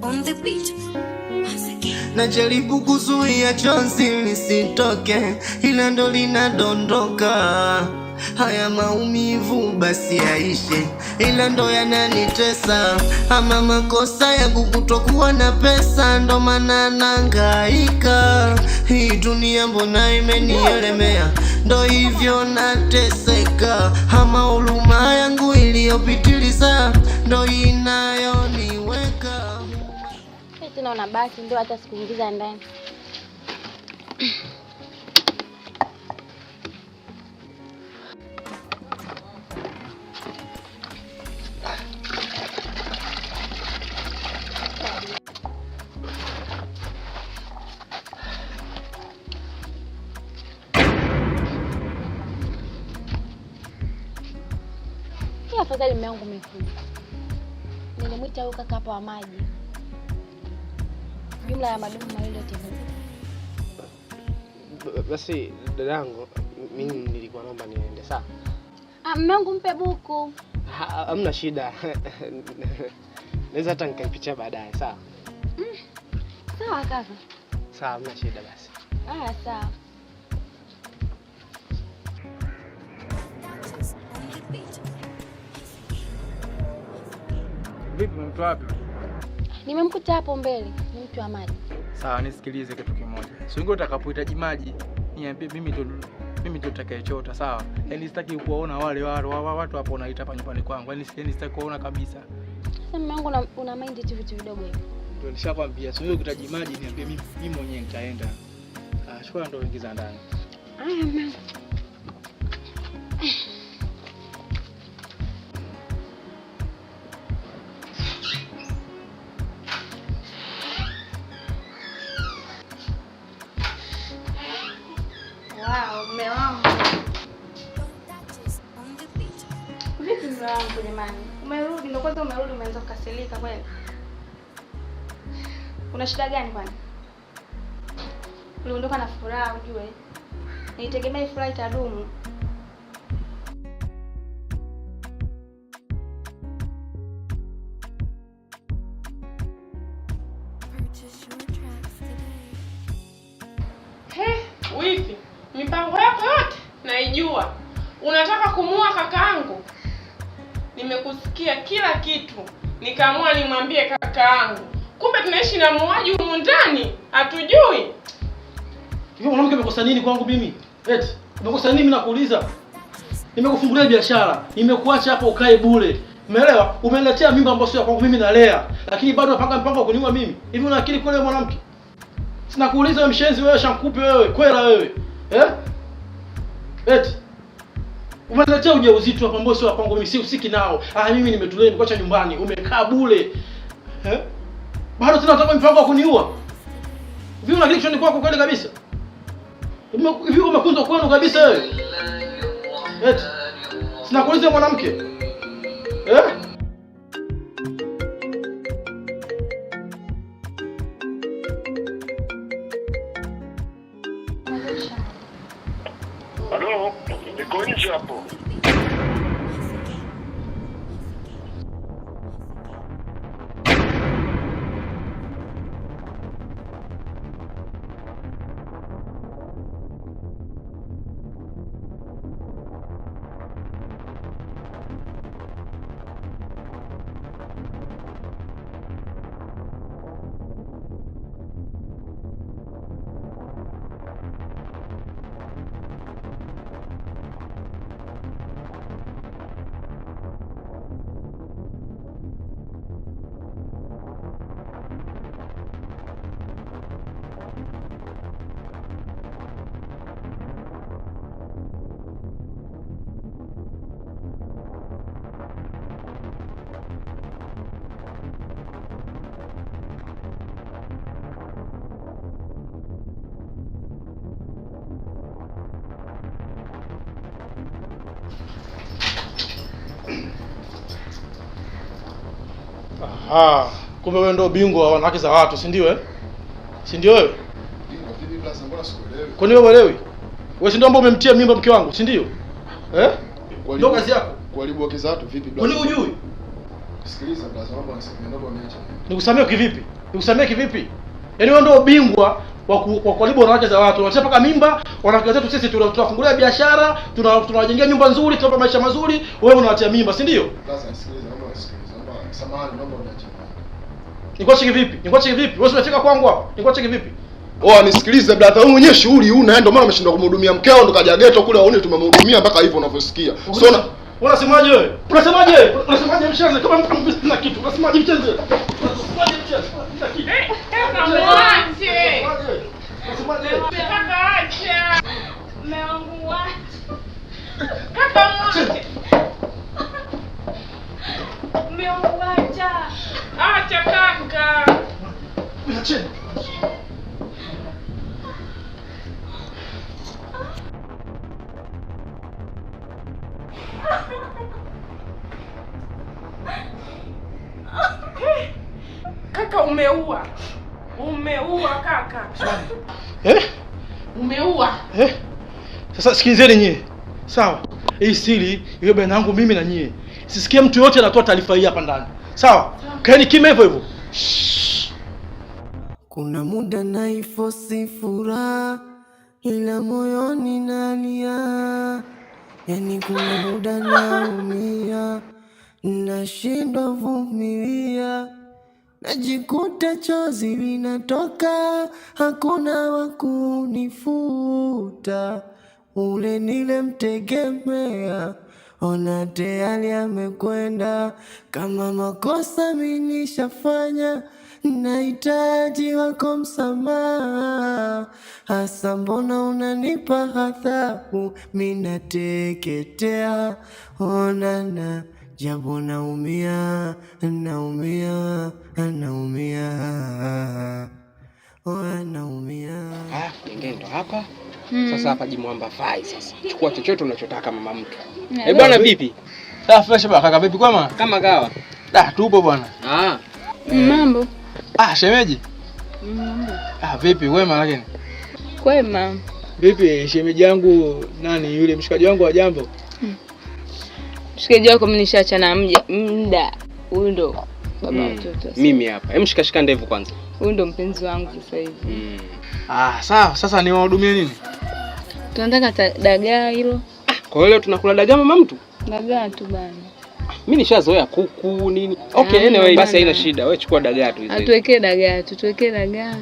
On the beat. Najaribu kuzuia chozi lisitoke, ila ndo linadondoka. Haya maumivu basi yaishe, ila ndo yananitesa. Ama makosa yangu kutokuwa na pesa, ndo maana nahangaika. Hii dunia mbona imenielemea, ndo hivyo nateseka. Ama huruma yangu iliyopitiliza, ndo inayoniweka Tena unabaki ndio hata sikuingiza ndani. Afadhali mume wangu umekuja. Nilimwita huyu kaka hapa wa maji, jumla ya madumu mawili yote. Basi dadangu, mimi nilikuwa naomba niende sawa. Ah, mume wangu mpe buku. Hamna shida. Naweza hata nikaipitia baadaye, sawa? Sawa kaka. Sawa, hamna shida basi. Ah, sawa. Vipi, umemtoa wapi? Nimemkuta hapo mbele, ni mtu wa maji. Sawa, nisikilize kitu kimoja. Siku utakapohitaji maji, niambie mimi ndo nitakayechota, sawa? Yaani sitaki kuwaona wale watu hapo wanaita hapa nyumbani kwangu. Yaani sitaki kuwaona kabisa. Sasa mume wangu una mind tu vitu vidogo hivi. Ndio nishakwambia, siku ukihitaji maji niambie mimi mwenyewe nitaenda. Ah, chukua ndio ingiza ndani. Aya, mume wangu. Wow, mume wangu. Vipi mume wangu jamani? Umerudi, ndio kwanza umerudi umeanza kukasirika kweli? Una shida gani kwani? Uliondoka na furaha ujue. Nilitegemea furaha itadumu. He, wifi, mipango yako yote naijua. Unataka kumua kakaangu? Nimekusikia kila kitu, nikaamua nimwambie kakaangu. Kumbe tunaishi na muuaji humu ndani, hatujui. Hivi mwanamke umekosa nini kwangu mimi? Eti, umekosa nini mimi nakuuliza? Nimekufungulia biashara, nimekuacha hapo ukae bure. Umeelewa? Umeniletea mimba ambayo sio ya kwangu mimi nalea, lakini bado unapanga mpango wa kuniua mimi. Hivi una akili kweli wewe mwanamke? Sina kuuliza wewe mshenzi wewe shankupe wewe, kwela wewe. Eh? Eti umeniletea ujauzito hapa ambao sio wa kwangu mimi, si usiki nao. Ah, mimi nimetulia nimekuacha nyumbani, umekaa bure. Eh? Bado tena unataka mpango wa kuniua? Hivi una akili kichwani kwako kweli kabisa? Hivi umekunzwa kwenu kabisa wewe? Eti sina kuuliza mwanamke. Eh? Halo, niko nje hapo. Aha, kumbe wewe ndio bingwa wa wanawake za watu, si ndio eh? Si ndio wewe? Bingwa vipi blaza, mbona sikuelewi? Kwani wewe uelewi? Wewe si ndio ambao umemtia mimba mke wangu, si ndio? Eh? Ndio kazi yako. Kuharibu wake za watu vipi blaza? Kwani hujui? Sikiliza blaza, naomba unisamehe, naomba uniache. Nikusamehe kivipi? Nikusamehe kivipi? Yaani wewe ndio bingwa wa kuharibu wanawake za watu. Unatia paka mimba, wanawake zetu sisi tunafungulia biashara, tunawajengea nyumba nzuri, tunawapa maisha mazuri, wewe unawatia mimba, si ndio? Blaza, nisikilize, naomba unisikilize. Naomba samahani, naomba uniache. Nikuache kivipi? Nikuache kivipi? Wewe unafika kwangu hapa. Nikuache kivipi? Oh, nisikilize brother, wewe mwenyewe shughuli huna, ndio maana umeshindwa kumhudumia mkeo, ndo kaja ghetto kule waone tumemhudumia mpaka hivyo unavyosikia. So na unasemaje wewe? Unasemaje? Unasemaje mshenzi? Kama mtu sina kitu. Unasemaje mshenzi? Unasemaje mshenzi? Sina kitu. Kaka mwache. Unasemaje? Kaka acha. Mume wangu wacha. Kaka mwache. Mume wangu wacha. Acha kaka. Niacheni. Kaka umeua. Umeua kaka. Eh? Umeua. Eh? Sasa sikilizeni nyie. Sawa. Hii siri iwe baina yangu mimi na nyie. Sisikie mtu yote anatoa taarifa hii hapa ndani. Sawa? Kaeni kimya hivyo hivyo. Kuna muda naifosi furaha ila moyoni nalia. Yani kuna muda naumia, nashindwa vumilia, najikuta chozi linatoka, hakuna wa kunifuta. Ule nilemtegemea, ona tayari amekwenda. Kama makosa mimi nishafanya, nahitaji wako msamaha. Hasa mbona unanipa adhabu, mimi nateketea. Onana japo naumia, naumia, naumia, naumia. Ah, genge ndo hapa. Sasa hapa jimwamba fai sasa. Chukua chochote unachotaka mama mtu. Eh bwana vipi? Ah, fresh bwana kaka, vipi kwema? Kama kawa. Ah, tupo bwana. Ah. Mambo. Ah, shemeji. Mambo. Ah, vipi kwema lakini? Kwema. Vipi shemeji yangu nani yule mshikaji wangu wa jambo? Mshikaji wako mimi nishaachana muda. Huyu ndo baba watoto. Mimi hapa. Hem, shika ndevu kwanza. Huyu ndo mpenzi wangu sasa hivi. Ah, sawa. Sasa niwahudumie nini? Tunataka dagaa hilo. Kwa hiyo leo tunakula dagaa mama mtu? Dagaa tu bana. Mimi nishazoea kuku nini. Okay, anyway basi haina shida. Wewe chukua dagaa tu hizo. Atuwekee dagaa, tutuwekee dagaa.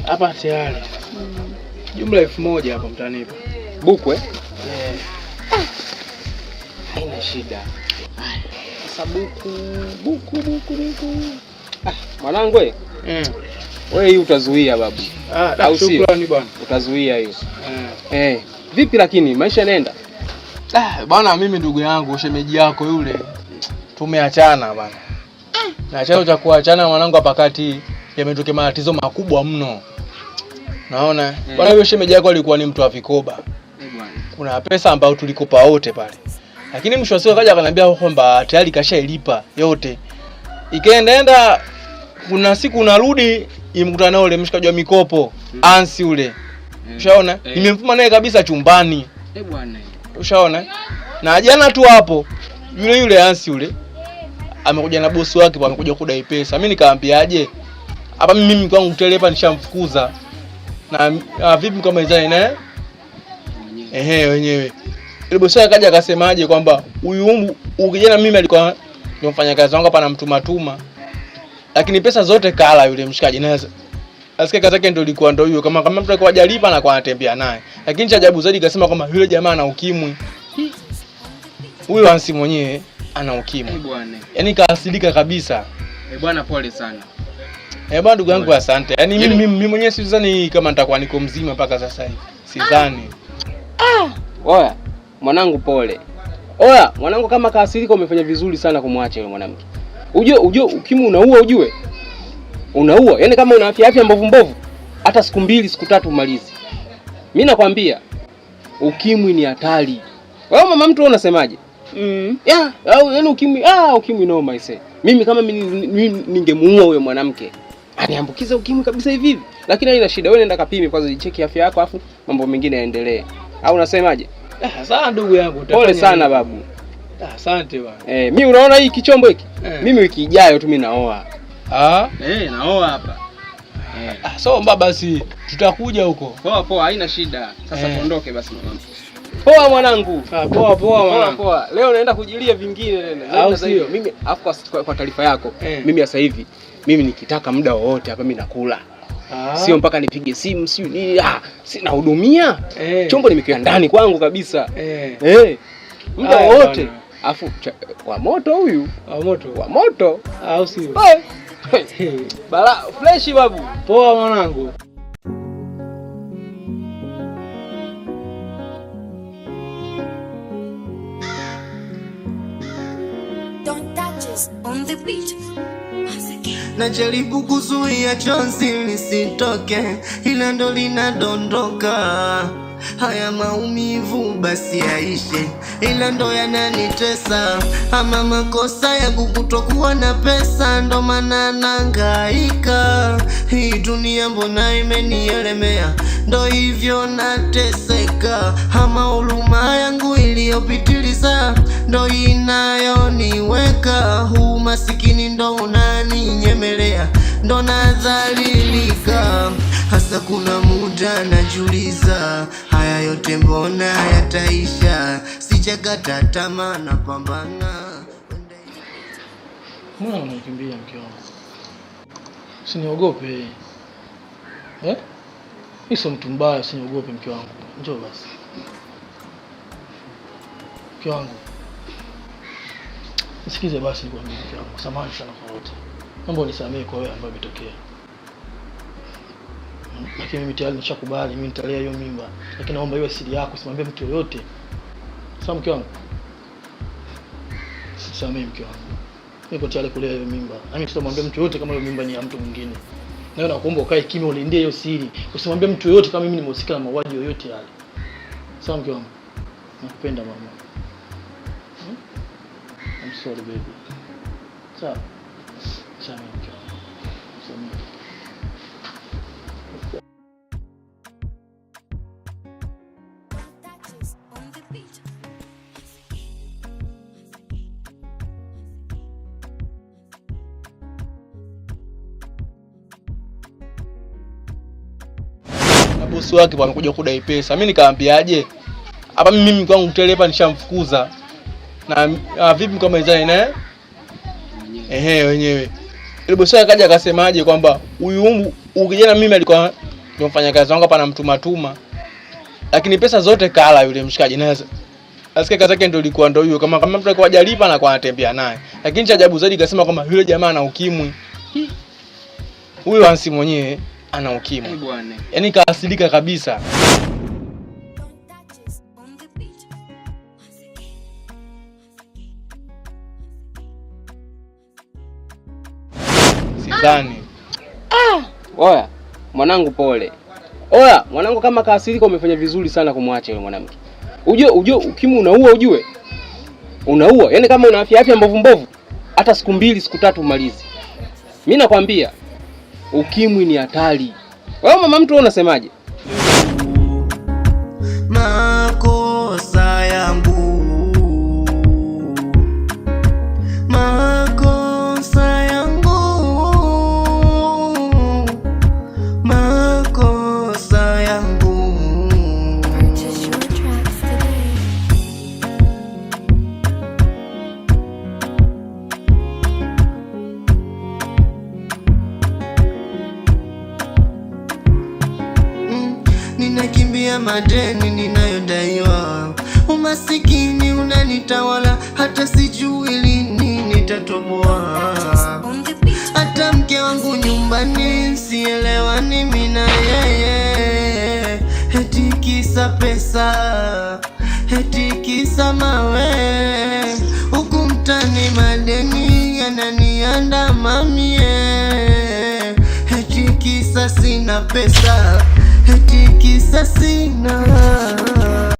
Hapa tayari. Jumla 1000 hapa mtanipa. Buku eh? Yeah. Haina shida. Sasa buku, buku, buku, buku. Ah, mwanangu wewe. Wewe hii utazuia babu. Ah, shukrani bwana. Utazuia hiyo. Eh. Vipi lakini maisha yanaenda? Ah, bwana mimi ndugu yangu shemeji yako yule tumeachana bwana. Na chanzo cha kuachana mwanangu hapa kati yametokea matatizo makubwa mno. Naona bwana yule shemeji yako alikuwa ni mtu wa vikoba. Kuna pesa ambayo tulikopa wote pale. Lakini mwisho wa siku akaja akaniambia kwamba tayari kashailipa yote. Ikaendaenda kuna siku narudi imkutana na yule mshikaji wa mikopo, Ansi ule. Ushaona? Nimemfuma naye kabisa chumbani. Eh bwana. Ushaona? Na jana tu hapo yule yule Ansi yule amekuja na bosi wake, amekuja kudai pesa. Mimi nikamwambiaje? Hapa mimi kwangu tele nishamfukuza. Na vipi kama izani naye? Ehe wenyewe. Ile bosi akaja akasemaje kwamba huyu ukijana mimi alikuwa ndio mfanyakazi wangu hapa namtuma tuma. Lakini pesa zote kala yule mshikaji na nasikia kazi yake ndio ilikuwa ndio hiyo, kama mtu alikuwa hajalipa na kwa anatembea naye. Lakini cha ajabu zaidi kasema kwamba yule jamaa ana ukimwi. Huyo Ansi mwenyewe ana ukimwi. Eh bwana. Yaani kaasilika kabisa. Eh bwana pole sana. Eh bwana ndugu yangu asante. Yaani mimi mwenyewe sidhani kama nitakuwa niko mzima mpaka sasa hivi. Sidhani. Ah, oya mwanangu pole. Oya mwanangu kama kaasilika umefanya vizuri sana kumwacha yule mwanamke. Ujue ukimwi unaua ujue. Unaua. Yaani kama una afya mbovu mbovu hata siku 2 siku 3 umalizi. Mimi nakwambia ukimwi ni hatari. Wewe mama mtu unasemaje? Ya, au yaani ukimwi, ukimwi noma ise. Mimi kama mimi ningemuua huyo mwanamke. Aniambukiza ukimwi kabisa hivi hivi. Lakini haina shida, wewe nenda kapime kwanza, jicheki afya yako afu mambo mengine yaendelee. Au unasemaje? Sawa ndugu yangu, Pole sana babu. Asante bwana. Mimi unaona hii kichombo hiki? Mimi wiki ijayo tu mimi naoa. Naoa hapa. So mba basi tutakuja huko. Poa poa, haina shida. Sasa tuondoke basi mwanangu. Poa mwanangu. Poa poa mwanangu. Poa. Leo naenda kujilia vingine tena. Au sio? Mimi afu kwa taarifa yako, mimi sasa hivi mimi nikitaka muda wowote hapa mimi nakula. Sio mpaka nipige simu, sio nini. Sina hudumia. Chombo nimekiwa ndani kwangu kabisa. Muda wowote. Afu wa moto huyu. Wa moto. Wa moto. Au sio? Bala fresh babu. Poa mwanangu. Don't touch us on the beach. Najaribu kuzuia chozi lisitoke, ila ndo linadondoka. Haya maumivu basi yaishe, ila ndo yananitesa. Ama makosa yangu kutokuwa na pesa, ndo maana nahangaika. Hii dunia mbona imenielemea, ndo hivyo nateseka. Ama huruma yangu iliyopitiliza, ndo inayoniweka. Huu masikini ndo unaninyemelea, ndo nadhalilika. Hasa kuna muda najiuliza, haya yote mbona yataisha? Sijakata tamaa, napambana. Mbona unanikimbia mke wangu? Usiniogope. Mimi sio mtu mbaya, usiniogope mke wangu. Njoo basi. Mke wangu. Nisikize basi nikwambie mke wangu. Samahani sana kwa wote. Naomba unisamehe kwa wewe ambayo imetokea. Lakini mimi tayari nishakubali, mimi nitalea hiyo mimba. Lakini naomba iwe siri yako, usimwambie mtu yoyote. Sawa mke wangu? Samehe mke wangu. Niko tayari kulea hiyo mimba. Na mimi sitamwambia mtu yoyote kama hiyo mimba ni ya mtu mwingine. Na wewe nakuomba ukae kimya, ulindie hiyo siri. Usimwambie mtu yoyote kama mimi nimehusika na mauaji yoyote yale. Sawa mke wangu? Nakupenda mama. I'm sorry baby. Sawa. Samehe mke wangu. Samehe. On the beach. Na bosi wake wamekuja kudai pesa. Mimi nikaambiaje? Hapa mimi kwangu tele hapa nishamfukuza. Na vipi kama izani naye? Wenyewe. Ile bosi wake akaja akasemaje kwamba huyu kijana mimi alikuwa ndio mfanyakazi wangu hapa namtuma tuma. Lakini pesa zote kala yule mshikaji naye. Asikia kazi yake ndio ilikuwa ndio hiyo, kama mtu alikuwa hajalipa na kwa anatembea naye. Lakini cha ajabu zaidi kasema kwamba yule jamaa ana ukimwi. Huyo Ansi mwenyewe ana ukimwi. Yaani kaasilika kabisa. Sidhani. Oya, mwanangu pole. Oya, mwanangu kama kaasirika umefanya vizuri sana kumwacha yule mwanamke. Ujue ukimwi unaua ujue. Unaua. Yaani kama una afya mbovu mbovu, hata siku 2 siku 3 umalizi. Mimi nakwambia ukimwi ni hatari. Wewe mama mtu unasemaje? Makosa yangu. Makosa yangu. Makosa yangu. Purchase your tracks today. Ninakimbia madeni ninayodaiwa, umasikini unanitawala, hata sijui lini nitatoboa. Hata mke wangu nyumbani sielewani mimi na yeye, eti kisa pesa, eti kisa mawe. Huku mtani madeni yananiandama mie, eti kisa sina pesa, eti kisa sina.